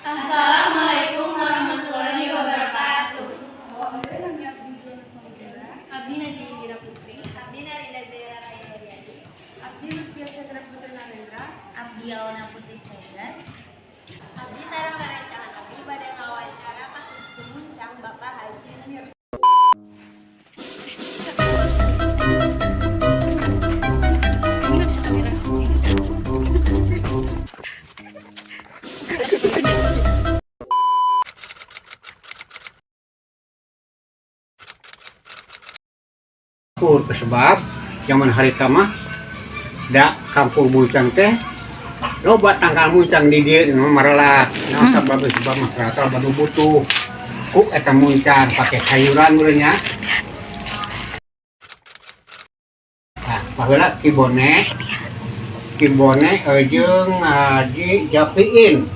Assalamualaikum warahmatullahi wabarakatuh. Abdi Nadia Indira Putri. Abdi Narina Zaira Raya Heriadi. Abdi Lutfia Chandra Putri Narendra. Abdi Aona Putri Siregar. Abdi sareng rerencangan abdi bade ngawancara ka sesepuh Muncang, Bapak Haji Munir. Ini nggak bisa kamera. Kur sebab zaman harita mah da Kampung Muncang teh loba tangkal muncang di dieu nu marelak. Nah, sabab sebab masyarakat baru butuh ku eta muncang pakai sayuran meureun nya. Nah, baheula Ki Bone, Ki Bone jeung Haji Japiin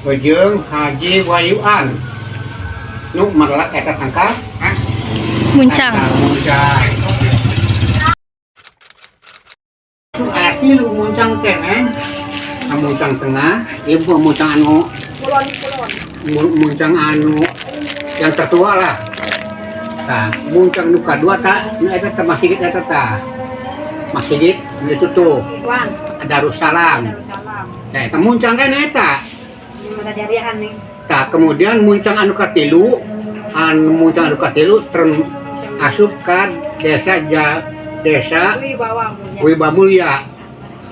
jeung Haji Wayuan nu marelak eta tangkal Muncang. Tangkal muncang. Aya tilu muncang teh, Neng. Nah, muncang tengah, ieu muncang anu muncang anu yang tertua lah. Nah, muncang nu kadua tah, nu eta teh masjid eta tah. Masjid nu itu tuh, Wan, Darussalam. Darussalam. Nah, eta muncang kan eta. Ada jarihan nih. Tah, kemudian muncang anu katilu, anu muncang anu katilu asup ka desa desa Wibawa Mulia. Wibamulya.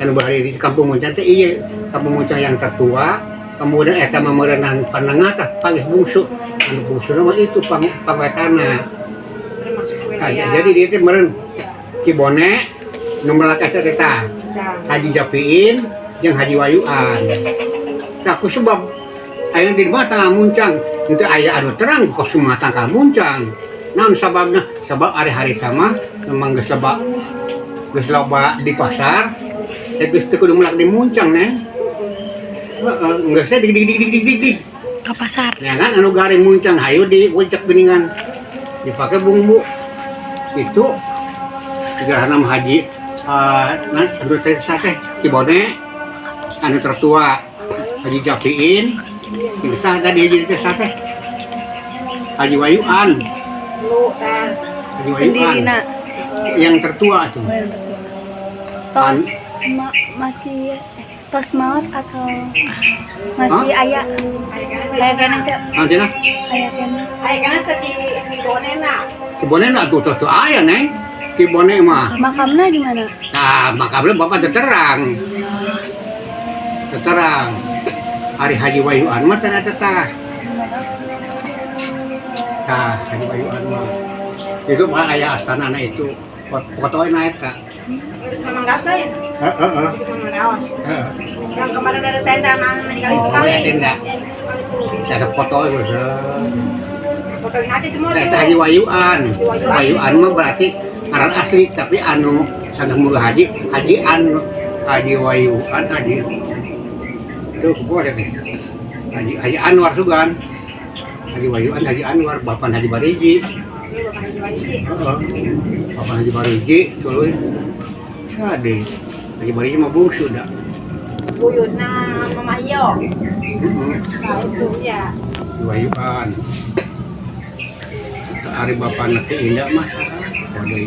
Anu berada di Kampung Muncang teh iya Kampung Muncang yang tertua, kemudian eta mah meureunnan panengah tah panggih bungsu. Anu bungsu mah itu pangwetana. Termasuk Tah, wilayah. jadi dia teh meureun Ki Bone nu melak eta teh tah. Haji Japiin jeung Haji Wayuan. Tah, ku sebab aya di mah tangkal muncang, itu aya anu terang kok semua tangkal muncang. Naon sababna? Sabab ari harita mah memang geus loba di pasar, ya geus teu kudu melak di muncang, Neng. Heeh, geus teh dig dig dig dig dig dig dig. Ke pasar. Ya kan anu garing muncang hayu di ucek geuningan. Dipakai bumbu. Itu gerhana haji nah, anu teh teh Ki Bone anu tertua, Haji Japiin kita tadi haji teh sate Haji Wayuan. Lu tas. Haji Wayuan Pendirina. Yang tertua tuh. Tos masih tos maut atau masih aya? Aya keneh teh? Nanti lah. Aya keneh. Ayo kan tadi si Bonena. Ki Bone lah tuh terus tuh aya, Neng, Ki Bone mah. Makamna di mana? Nah, makamnya bapak terang terang. Hari Haji Wayuan mah ternyata tah tah Haji Wayuan mah itu mah aya astana na itu fotoin eta. Memang gaos lah ya. Heeh. Itu memang gaos. Heeh. Yang kemarin ada tenda mana meninggal itu Oh, kali. ada tenda. Yang di situ kali tuh. Ada foto itu. Fotoin aja semua Nah, tuh. eta Haji Wayuan. Wayuan. Wayuan mah berarti ngaran asli, tapi anu sanes mulu haji, Haji anu Haji Wayuan Haji itu gua ada teh. Haji Haji Anwar sugan. Haji Wayuan Haji Anwar, Bapak Haji Bariji. Ini bukan Haji Bariji. Heeh. Bapak Haji Bariji tuluy sade. Haji Bariji mah bungsu da. Buyutna Mama Iyo. Heeh. Nah itu ya. Haji Wayuan. Hari bapak nanti indah mah kode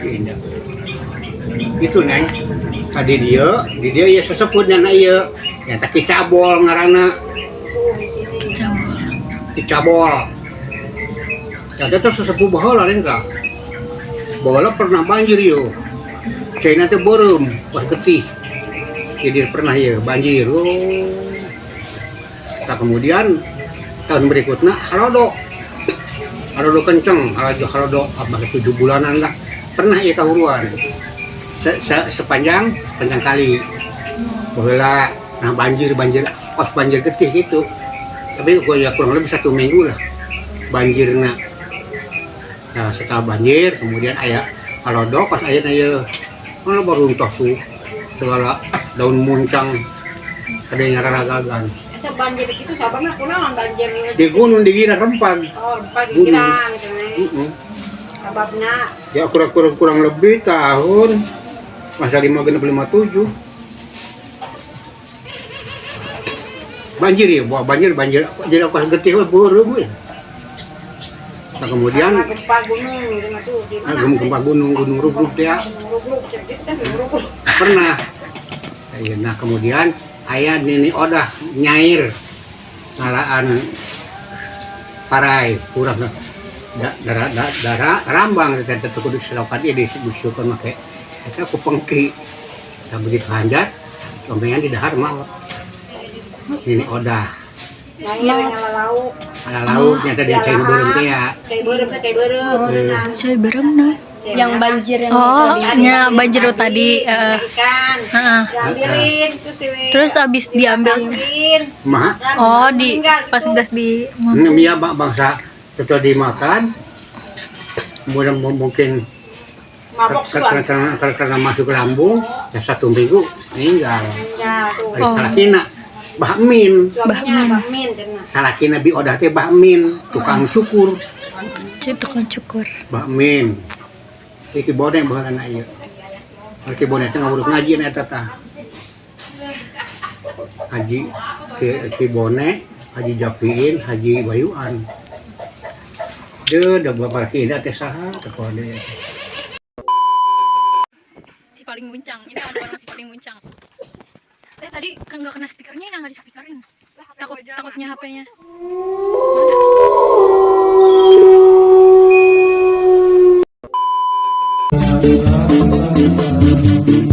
indah itu, Neng. Tadi dia di dia ya sesepuhnya na iya ya tak Ki Cabol ngaranna. Sepuh di sini. Ki Cabol ya itu sesepuh baheula lain ka baheula pernah banjir yo. China teh beureum wah getih, jadi pernah ya banjir. Oh. Nah, kemudian tahun berikutnya halodo, halodo kenceng, halodo halodo apa 7 bulanan lah pernah ya kahuruan sepanjang sepanjang kali baheula. Nah, banjir banjir pas banjir getih gitu, tapi gua ya kurang lebih satu minggu lah banjirna. Nah, setelah banjir kemudian aya halodo pas aya ya mana baru runtuh tuh segala daun muncang ada yang raragagan. Eta banjir itu sababna kunaon banjir? Di gunung di Girang Rempang. Oh, rempah di Gunung. Girang gitu nih. Sababna Ya kurang kurang kurang lebih tahun masa 5 genep 57. Banjir ya, wah banjir banjir. Jadi aku getih we beureum we. Nah, kemudian Karena gempa gunung di tuh di mana? gempa gunung gunung rugrug teh ya. Gunung Rugrug, certis teh Gunung Rugrug. Pernah. Nah, kemudian aya Nini Odah nyair ngalaan parai kurang darah darah rambang teh teh kudu silokan ieu disiukeun make eta ku pengki. Nah, begitu hanjat omengan di dahar maot. Nini Odah Nyair ngala lauk. ala laut nyata dia cai nu beureum teh ya. Cai beureum teh cai beureum. Saya berem nah. Cai Yang merah. banjir yang Oh, tadi. ya banjir tadi. Eh, Ikan. heeh. Diambilin terus si Terus abis diambil. dipasakin. Mah Kan, Oh, di meninggal pas gitu. gas di ya bangsa setelah dimakan kemudian mungkin Mabok suan. karena masuk ke lambung ya satu minggu meninggal. Meninggal tuh. Ari salakina Bah Min, Suaminya Bang Min cenah. salakina Bi Odah teh Bah Min, tukang cukur tukang cukur. Bah Min. Iki bone baheulana ieu. Ari Ki Bone teh ngawuruk ngaji na eta tah. Haji Ki Bone, Haji Japiin, Haji Bayuan. Deuh, da bapak Ki Ida teh saha teh kode. Si paling muncang. Ini ada orang si paling muncang. Eh tadi kan nggak kena speakernya, nggak di speakerin. Takut takutnya HP-nya. Mana?